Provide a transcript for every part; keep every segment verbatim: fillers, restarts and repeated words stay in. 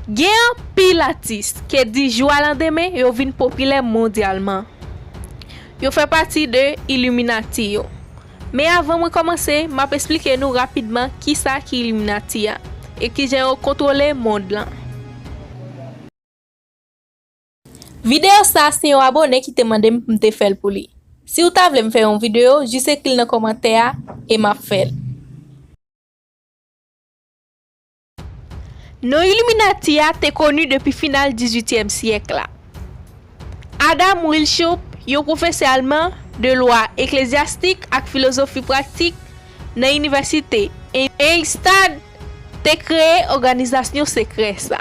Gen anpil atis ke di jou a landemen yo vin popilè mondyalman. Yo fè pati de Illuminati yo. Men avan mwen kòmanse, m ap esplike nou rapidman kisa ki Illuminati a e kijan yo kontwole mond lan. Videyo sa a se yon abone ki te mande m pou m te fè l pou li. Si w ta vle m fè yon videyo, jis ekri l nan kòmantè a e m ap fè l. Non Illuminati a te koni depi final dizuityèm syèk la. Adam Weishaupt, yon pwofesè alman de lwa eklezyastik ak filozofi pratik nan Inivèsite Eichstätt, te kreye òganizasyon sekrè sa.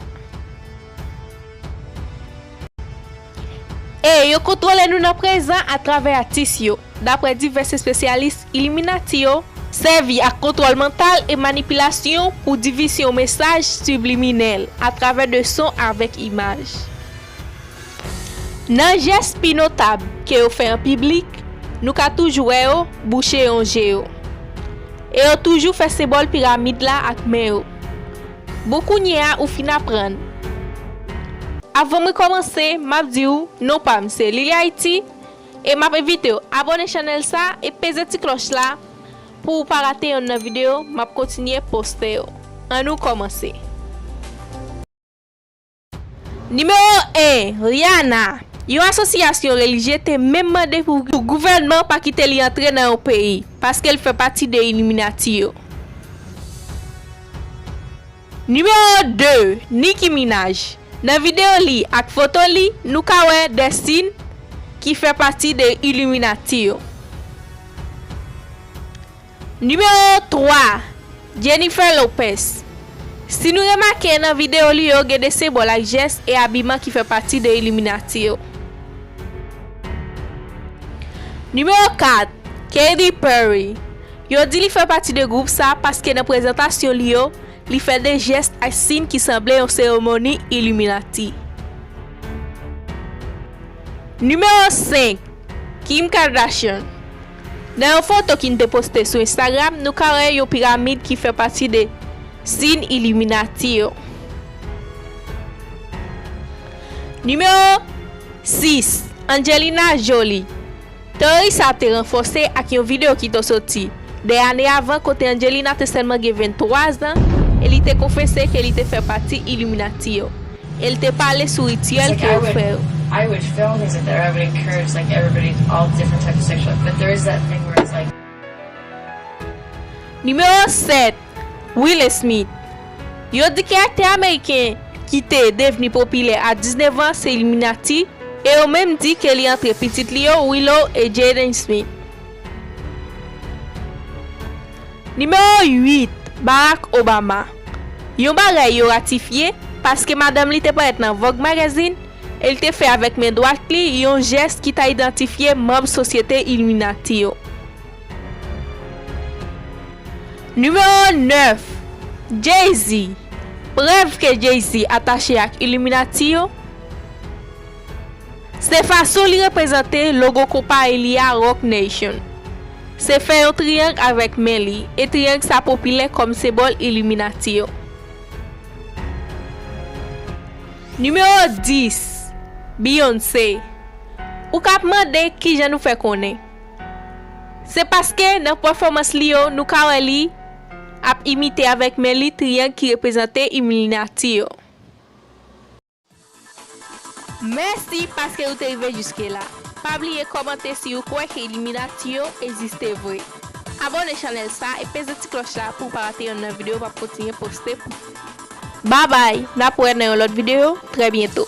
E yo kontwole nou nan prezan atravè atis yo. Daprè divès espesyalis, Illuminati yo sèvi ak kontwòl mantal e manipilasyon pou divizyon mesaj sibliminèl atravè de son avèk imaj. Nan jès pi notab ke yo fè an piblik, nou ka toujou wè yo bouche yon je yo. E yo toujou fè senbòl piramid la ak men yo. Bon, kounye a ou fin aprann. Avan mwen kòmanse, m ap di w, non pa m se Lily Haiti, e m ap envite w abòne chanèl sa e peze ti klòch la pou w pa rate yonn nan videyo m ap kontinye poste yo. Ann nou kòmanse. Nimewo en, Rihanna. Yon asosyasyon relijye te menm mande pou, pou gouvènman pa kite li antre nan yon peyi, paske l fè pati de Illuminati yo. Nimewo de, Nicki Minaj. Nan videyo li ak foto li, nou ka wè de siy ki fè pati de Illuminati yo. Nimewo twa, Jennifer Lopez. Si nou remake nan videyo li yo, gen de senbòl ak jès e abiman ki fè pati de Illuminati yo. Nimewo kat, Katy Perry. Yo di li fè pati de gwoup sa paske nan prezantasyon li yo, li fè de jès ak siy ki sanble yon seremoni Illuminati. Nimewo senk, Kim Kardashian. Nan yon foto ki n te poste sou Instagram, nou ka wè yon piramid ki fè pati de siy Illuminati yo. Nimewo sis, Angelina Jolie. Teyori sa te ranfòse ak yon videyo ki te soti de ane avan kote Angelina te sèlman gen venntwa zan e li te konfese ke li te fè pati Illuminati yo. E l te pale sou rityèl ke yo fè yo. I would film things like that, or I would encourage, like, everybody, all different types of sexual, but there is that thing where it's like. Nimewo sèt, Will Smith. Yo di ke aktè ameriken ki te devni popilè a diznèf an se Illuminati, e yo menm di ke li antre pitit li yo, Willow e Jaden Smith. Nimewo uit, Barack Obama. Yon bagay yo ratifye, paske madanm li te parèt nan Vogue Magazine, e li te fè avèk men dwat li yon jès ki ta idantifye manm sosyete Illuminati yo. Nimewo nèf, Jay-Z. Prèv ke Jay-Z atache ak Illuminati yo, se fason li reprezante logo konpayi li a, Roc Nation. Se fè yon triyang avèk men li, e triyang sa popilè kòm senbòl Illuminati yo. Nimewo dis, Beyoncé. Ou ka ap mande kijan nou fè konnen? Se paske nan pèfòmans li yo, nou ka wè li ap imite avèk men li triyang ki reprezante Illuminati yo. Mèsi paske ou te rive jiske la. Pa bliye kòmante si ou kwè ke Illuminati yo egziste vre. Abòne chanèl sa e peze ti klòch la pou w pa rate yonn nan videyo m ap kontinye poste pou ou. Babay, n ap wè nan yon lòt videyo, trè byento.